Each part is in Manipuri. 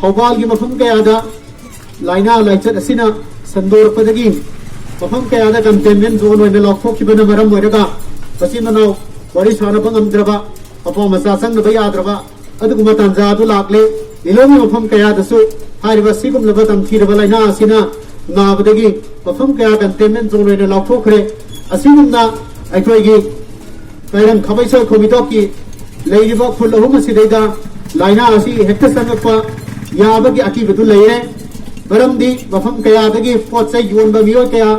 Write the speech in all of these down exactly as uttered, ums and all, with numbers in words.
ꯊꯧꯕꯥꯜꯒꯤ ꯃꯐꯝ ꯀꯌꯥꯗ ꯂꯥꯏꯅꯥ ꯂꯥꯏꯆꯠ ꯑꯁꯤꯅ ꯁꯟꯗꯣꯔꯛꯄꯗꯒꯤ ꯃꯐꯝ ꯀꯌꯥꯗ containment zone ꯑꯣꯏꯅ ꯂꯥꯎꯊꯣꯛꯈꯤꯕꯅ ꯃꯔꯝ ꯑꯣꯏꯔꯒ ꯃꯆꯤꯟ ꯃꯅꯥꯎ ꯋꯥꯔꯤ ꯁꯥꯅꯕ ꯉꯝꯗ꯭ꯔꯕ, ꯃꯄꯥ ꯃꯆꯥ ꯆꯪꯅꯕ ꯌꯥꯗ꯭ꯔꯕ ꯑꯗꯨꯒꯨꯝꯕ ꯇꯥꯟꯖꯥ ꯑꯗꯨ ꯂꯥꯛꯂꯦ꯫ ꯂꯤꯂꯣꯡꯒꯤ ꯃꯐꯝ ꯀꯌꯥꯗꯁꯨ ꯍꯥꯏꯔꯤꯕ ꯑꯁꯤꯒꯨꯝꯂꯕ ꯇꯝꯊꯤꯔꯕ ꯂꯥꯏꯅꯥ ꯑꯁꯤꯅ ꯅꯥꯕꯗꯒꯤ ꯃꯐꯝ ꯀꯌꯥ containment zone ꯑꯣꯏꯅ ꯂꯥꯎꯊꯣꯛꯈ꯭ꯔꯦ꯫ ꯑꯁꯤꯒꯨꯝꯅ ꯑꯩꯈꯣꯏꯒꯤ ꯀꯩꯔꯝ ꯈꯥꯕꯩꯁꯣꯏ ꯈꯣꯝꯕꯤꯊꯣꯛꯀꯤ ꯂꯩꯔꯤꯕ ꯈꯨꯜ ꯑꯍꯨꯝ ꯑꯁꯤꯗꯩꯗ ꯂꯥꯏꯅꯥ ꯑꯁꯤ ꯍꯦꯛꯇ ꯆꯪꯂꯛꯄ ꯌꯥꯕꯒꯤ ꯑꯀꯤꯕꯗꯨ ꯂꯩꯔꯦ꯫ ꯃꯔꯝꯗꯤ ꯃꯐꯝ ꯀꯌꯥꯗꯒꯤ ꯄꯣꯠ ꯆꯩ ꯌꯣꯟꯕ ꯃꯤꯑꯣꯏ ꯀꯌꯥ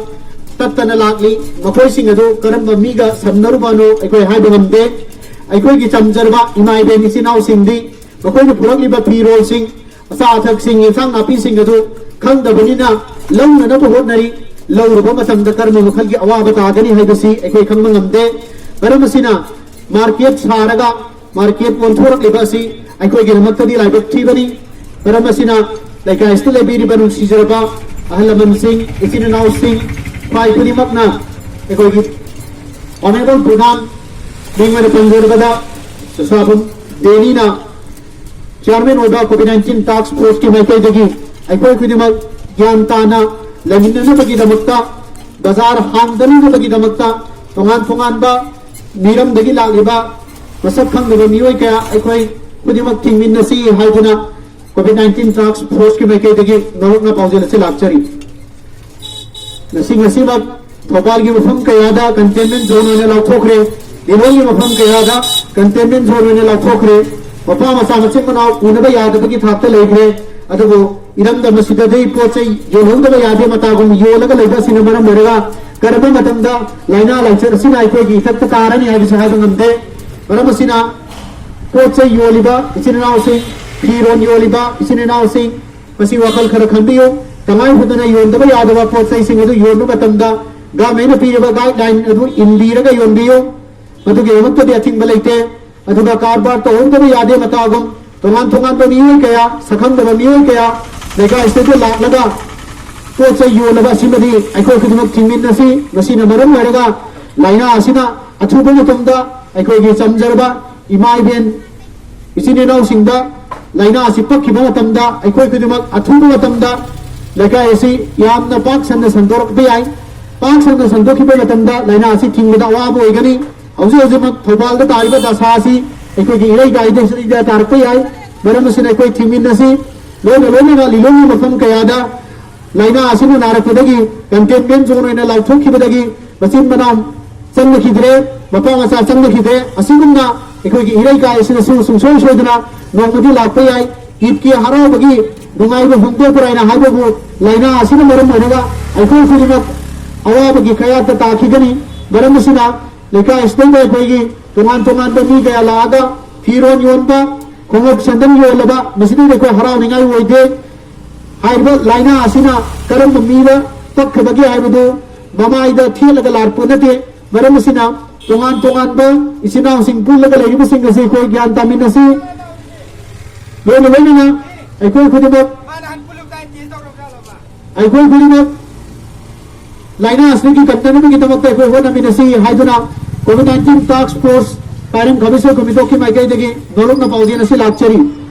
ꯇꯠꯇꯅ ꯂꯥꯛꯂꯤ꯫ ꯃꯈꯣꯏꯁꯤꯡ ꯑꯗꯨ ꯀꯔꯝꯕ ꯃꯤꯒ ꯁꯝꯅꯔꯨꯕꯅꯣ ꯑꯩꯈꯣꯏ ꯍꯥꯏꯕ ꯉꯝꯗꯦ꯫ ꯑꯩꯈꯣꯏꯒꯤ ꯆꯝꯖꯔꯕ ꯏꯃꯥ ꯏꯕꯦꯟ ꯏꯆꯤꯟ ꯏꯅꯥꯎꯁꯤꯡꯗꯤ ꯃꯈꯣꯏꯅ ꯄꯨꯔꯛꯂꯤꯕ ꯐꯤꯔꯣꯜꯁꯤꯡ, ꯑꯆꯥ ꯑꯊꯛꯁꯤꯡ, ꯌꯦꯟꯁꯥꯡ ꯅꯥꯄꯤꯁꯤꯡ ꯑꯗꯨ ꯈꯪꯗꯕꯅꯤꯅ ꯂꯧꯅꯅꯕ ꯍꯣꯠꯅꯔꯤ꯫ ꯂꯧꯔꯨꯕ ꯃꯇꯝꯗ ꯀꯔꯝꯕ ꯃꯈꯜꯒꯤ ꯑꯋꯥꯕ ꯇꯥꯒꯅꯤ ꯍꯥꯏꯕꯁꯤ ꯑꯩꯈꯣꯏ ꯈꯪꯕ ꯉꯝꯗꯦ꯫ ꯃꯔꯝ ꯑꯁꯤꯅ market ꯁꯥꯔꯒ market ꯑꯣꯟꯊꯣꯔꯛꯂꯤꯕ ꯑꯁꯤ ꯑꯩꯈꯣꯏꯒꯤꯗꯃꯛꯇꯗꯤ ꯂꯥꯏꯕꯛ ꯊꯤꯕꯅꯤ꯫ ꯃꯔꯝ ꯑꯁꯤꯅ ꯂꯩꯀꯥꯏ ꯑꯁꯤꯗ ꯂꯩꯕꯤꯔꯤꯕ ꯅꯨꯡꯁꯤꯖꯔꯕ ꯑꯍꯜ ꯂꯃꯟꯁꯤꯡ, ꯏꯆꯤꯟ ꯏꯅꯥꯎꯁꯤꯡ, ꯈ꯭ꯋꯥꯏ ꯈꯨꯗꯤꯡꯃꯛꯅ ꯑꯩꯈꯣꯏꯒꯤ Honourable ꯄ꯭ꯔꯙꯥꯟ ꯃꯤꯡ ꯑꯣꯏꯅ ꯄꯟꯖꯔꯕꯗ ꯆꯆꯥꯕꯝ ꯗꯦꯅꯤꯅ chairman ꯑꯣꯏꯕ COVID nineteen task force ꯀꯤ ꯃꯥꯏꯀꯩꯗꯒꯤ ꯑꯩꯈꯣꯏ ꯈꯨꯗꯤꯡꯃꯛ ꯒ꯭ꯌꯥꯟ ꯇꯥꯅ ꯂꯩꯃꯤꯟꯅꯅꯕꯒꯤꯗꯃꯛꯇ, ꯕꯖꯥꯔ ꯍꯥꯡꯗꯅꯅꯕꯒꯤꯗꯃꯛꯇ ꯇꯣꯉꯥꯟ ꯇꯣꯉꯥꯟꯕ ꯃꯤꯔꯝꯗꯒꯤ ꯂꯥꯛꯂꯤꯕ ꯃꯁꯛ ꯈꯪꯗꯕ ꯃꯤꯑꯣꯏ ꯀꯌꯥ ꯑꯩꯈꯣꯏ ꯈꯨꯗꯤꯡꯃꯛ ꯊꯤꯡꯃꯤꯟꯅꯁꯤ ꯍꯥꯏꯗꯨꯅ COVID nineteen task force ꯀꯤ ꯃꯥꯏꯀꯩꯗꯒꯤ ꯅꯧꯔꯛꯅ ꯄꯥꯎꯖꯦꯜ ꯑꯁꯤ ꯂꯥꯛꯆꯔꯤ꯫ ꯉꯁꯤ ꯉꯁꯤꯃꯛ ꯊꯧꯕꯥꯜꯒꯤ ꯃꯐꯝ ꯀꯌꯥꯗ containment zone ꯑꯣꯏꯅ ꯂꯥꯎꯊꯣꯛꯈ꯭ꯔꯦ꯫ ꯂꯤꯂꯣꯡꯒꯤ ꯃꯐꯝ ꯀꯌꯥꯗ containment zone ꯑꯣꯏꯅ ꯂꯥꯎꯊꯣꯛꯈ꯭ꯔꯦ꯫ ꯃꯄꯥ ꯃꯆꯥ ꯃꯆꯤꯟ ꯃꯅꯥꯎ ꯎꯅꯕ ꯌꯥꯗꯕꯒꯤ ꯊꯥꯛꯇ ꯂꯩꯈ꯭ꯔꯦ꯫ ꯑꯗꯨꯕꯨ ꯏꯔꯝꯗꯝ ꯑꯁꯤꯗꯗꯤ ꯄꯣꯠ ꯆꯩ ꯌꯣꯜꯍꯧꯗꯕ ꯌꯥꯗꯦ ꯃꯇꯥꯒꯨꯝ ꯌꯣꯜꯂꯒ ꯂꯩꯕ ꯑꯁꯤꯅ ꯃꯔꯝ ꯑꯣꯏꯔꯒ ꯀꯔꯝꯕ ꯃꯇꯝꯗ ꯂꯥꯏꯅꯥ ꯂꯥꯏꯆꯠ ꯑꯁꯤꯅ ꯑꯩꯈꯣꯏꯒꯤ ꯏꯊꯛꯇ ꯇꯥꯔꯅꯤ ꯍꯥꯏꯕꯁꯤ ꯍꯥꯏꯕ ꯉꯝꯗꯦ꯫ ꯃꯔꯝ ꯑꯁꯤꯅ ꯄꯣꯠ ꯆꯩ ꯌꯣꯜꯂꯤꯕ ꯏꯆꯤꯟ ꯏꯅꯥꯎꯁꯤꯡ, ꯐꯤꯔꯣꯜ ꯌꯣꯜꯂꯤꯕ ꯏꯆꯤꯟ ꯏꯅꯥꯎꯁꯤꯡ, ꯃꯁꯤ ꯋꯥꯈꯜ ꯈꯔ ꯈꯟꯕꯤꯌꯨ꯫ ꯇꯉꯥꯏ ꯐꯗꯅ ꯌꯣꯟꯗꯕ ꯌꯥꯗꯕ ꯄꯣꯠ ꯆꯩꯁꯤꯡ ꯑꯗꯨ ꯌꯣꯟꯕ ꯃꯇꯝꯗ government ꯅ ꯄꯤꯔꯤꯕ guideline ꯑꯗꯨ ꯏꯟꯕꯤꯔꯒ ꯌꯣꯟꯕꯤꯌꯨ꯫ ꯃꯗꯨꯒꯤꯗꯃꯛꯇꯗꯤ ꯑꯊꯤꯡꯕ ꯂꯩꯇꯦ꯫ ꯑꯗꯨꯒ ꯀꯔꯕꯥꯔ ꯇꯧꯍꯧꯗꯕ ꯌꯥꯗꯦ ꯃꯇꯥꯒꯨꯝ ꯇꯣꯉꯥꯟ ꯇꯣꯉꯥꯟꯕ ꯃꯤꯑꯣꯏ ꯀꯌꯥ, ꯁꯛꯈꯪꯗꯕ ꯃꯤꯑꯣꯏ ꯀꯌꯥ ꯂꯩꯀꯥꯏꯁꯤꯗ ꯂꯥꯛꯂꯒ ꯄꯣꯠ ꯆꯩ ꯌꯣꯜꯂꯕ ꯑꯁꯤꯃꯗꯤ ꯑꯩꯈꯣꯏ ꯈꯨꯗꯤꯡꯃꯛ ꯊꯤꯡꯃꯤꯟꯅꯁꯤ꯫ ꯃꯁꯤꯅ ꯃꯔꯝ ꯑꯣꯏꯔꯒ ꯂꯥꯏꯅꯥ ꯑꯁꯤꯅ ꯑꯊꯨꯕ ꯃꯇꯝꯗ ꯑꯩꯈꯣꯏꯒꯤ ꯆꯝꯖꯔꯕ ꯏꯃꯥ ꯏꯕꯦꯟ ꯏꯆꯤꯟ ꯏꯅꯥꯎꯁꯤꯡꯗ ꯂꯥꯏꯅꯥ ꯑꯁꯤ ꯄꯛꯈꯤꯕ ꯃꯇꯝꯗ ꯑꯩꯈꯣꯏ ꯈꯨꯗꯤꯡꯃꯛ ꯑꯊꯨꯕ ꯃꯇꯝꯗ ꯂꯩꯀꯥꯏ ꯑꯁꯤ ꯌꯥꯝꯅ ꯄꯥꯛ ꯁꯟꯅ ꯁꯟꯗꯣꯔꯛꯄ ꯌꯥꯏ꯫ ꯄꯥꯛ ꯁꯟꯅ ꯁꯟꯗꯣꯛꯈꯤꯕ ꯃꯇꯝꯗ ꯂꯥꯏꯅꯥ ꯑꯁꯤ ꯊꯤꯡꯕꯗ ꯑꯋꯥꯕ ꯑꯣꯏꯒꯅꯤ꯫ ꯍꯧꯖꯤꯛ ꯍꯧꯖꯤꯛꯃꯛ ꯊꯧꯕꯥꯜꯗ ꯇꯥꯔꯤꯕ ꯗꯁꯥ ꯑꯁꯤ ꯑꯩꯈꯣꯏꯒꯤ ꯏꯔꯩ ꯀꯥꯏꯗ ꯁꯤꯗ ꯇꯥꯔꯛꯄ ꯌꯥꯏ꯫ ꯃꯔꯝ ꯑꯁꯤꯅ ꯑꯩꯈꯣꯏ ꯊꯤꯡꯃꯤꯟꯅꯁꯤ꯫ ꯂꯣꯏꯅ ꯂꯣꯏꯅꯅ ꯂꯤꯂꯣꯡꯒꯤ ꯃꯐꯝ ꯀꯌꯥꯗ ꯂꯥꯏꯅꯥ ꯑꯁꯤꯅ ꯅꯥꯔꯛꯄꯗꯒꯤ containment zone ꯑꯣꯏꯅ ꯂꯥꯎꯊꯣꯛꯈꯤꯕꯗꯒꯤ ꯃꯆꯤꯟ ꯃꯅꯥꯎ ꯆꯪꯅꯈꯤꯗ꯭ꯔꯦ, ꯃꯄꯥ ꯃꯆꯥ ꯆꯪꯅꯈꯤꯗ꯭ꯔꯦ꯫ ꯑꯁꯤꯒꯨꯝꯅ ꯑꯩꯈꯣꯏꯒꯤ ꯏꯔꯩꯀꯥꯏ ꯑꯁꯤꯗꯁꯨ ꯁꯨꯡꯁꯣꯏ ꯁꯣꯏꯗꯅ ꯅꯣꯡꯃꯗꯤ ꯂꯥꯛꯄ ꯌꯥꯏ꯫ ꯏꯗꯀꯤ ꯍꯔꯥꯎꯕꯒꯤ ꯅꯨꯡꯉꯥꯏꯕ ꯐꯣꯡꯗꯣꯛꯄ ꯍꯥꯏꯅ ꯍꯥꯏꯕꯕꯨ ꯂꯥꯏꯅꯥ ꯑꯁꯤꯅ ꯃꯔꯝ ꯑꯣꯏꯔꯒ ꯑꯩꯈꯣꯏ ꯈꯨꯗꯤꯡꯃꯛ ꯑꯋꯥꯕꯒꯤ ꯀꯌꯥꯠꯇ ꯇꯥꯈꯤꯒꯅꯤ꯫ ꯃꯔꯝ ꯑꯁꯤꯅ ꯂꯩꯀꯥꯏ ꯑꯁꯤꯗꯩꯗ ꯑꯩꯈꯣꯏꯒꯤ ꯇꯣꯉꯥꯟ ꯇꯣꯉꯥꯟꯕ ꯃꯤ ꯀꯌꯥ ꯂꯥꯛꯑꯒ ꯐꯤꯔꯣꯟ ꯌꯣꯟꯕ, ꯈꯣꯡꯎꯞ ꯁꯦꯟꯗꯟ ꯌꯣꯜꯂꯕ, ꯃꯁꯤꯗꯩꯗ ꯑꯩꯈꯣꯏ ꯍꯔꯥꯎꯅꯤꯡꯉꯥꯏ ꯑꯣꯏꯗꯦ꯫ ꯍꯥꯏꯔꯤꯕ ꯂꯥꯏꯅꯥ ꯑꯁꯤꯅ ꯀꯔꯝꯕ ꯃꯤꯗ ꯄꯛꯈ꯭ꯔꯕꯒꯦ ꯍꯥꯏꯕꯗꯨ ꯃꯃꯥꯏꯗ ꯊꯦꯠꯂꯒ ꯂꯥꯛꯄ ꯅꯠꯇꯦ꯫ ꯃꯔꯝ ꯑꯁꯤꯅ ꯇꯣꯉꯥꯟ ꯇꯣꯉꯥꯟꯕ ꯏꯆꯤꯟ ꯏꯅꯥꯎꯁꯤꯡ ꯄꯨꯜꯂꯒ ꯂꯩꯔꯤꯕꯁꯤꯡ ꯑꯁꯤ ꯑꯩꯈꯣꯏ ꯒ꯭ꯌꯥꯟ ꯇꯥꯃꯤꯟꯅꯁꯤ꯫ ꯂꯣꯏꯅ ꯂꯣꯏꯅꯅ ꯑꯩꯈꯣꯏ ꯈꯨꯗꯤꯡꯃꯛ ꯑꯩꯈꯣꯏ ꯈꯨꯗꯤꯡꯃꯛ ꯂꯥꯏꯅꯥ ꯑꯁꯤꯗꯒꯤ ꯀꯟꯅꯅꯕꯒꯤꯗꯃꯛꯇ ꯑꯩꯈꯣꯏ ꯍꯣꯠꯅꯃꯤꯟꯅꯁꯤ ꯍꯥꯏꯗꯨꯅ COVID nineteen task force ꯄꯥꯏꯔꯝ ꯈꯕꯤꯁꯣ ꯀꯃꯤꯇꯣꯛꯀꯤ ꯃꯥꯏꯀꯩꯗꯒꯤ ꯅꯣꯂꯨꯛꯅ ꯄꯥꯎꯖꯦꯜ ꯑꯁꯤ ꯂꯥꯛꯆꯔꯤ꯫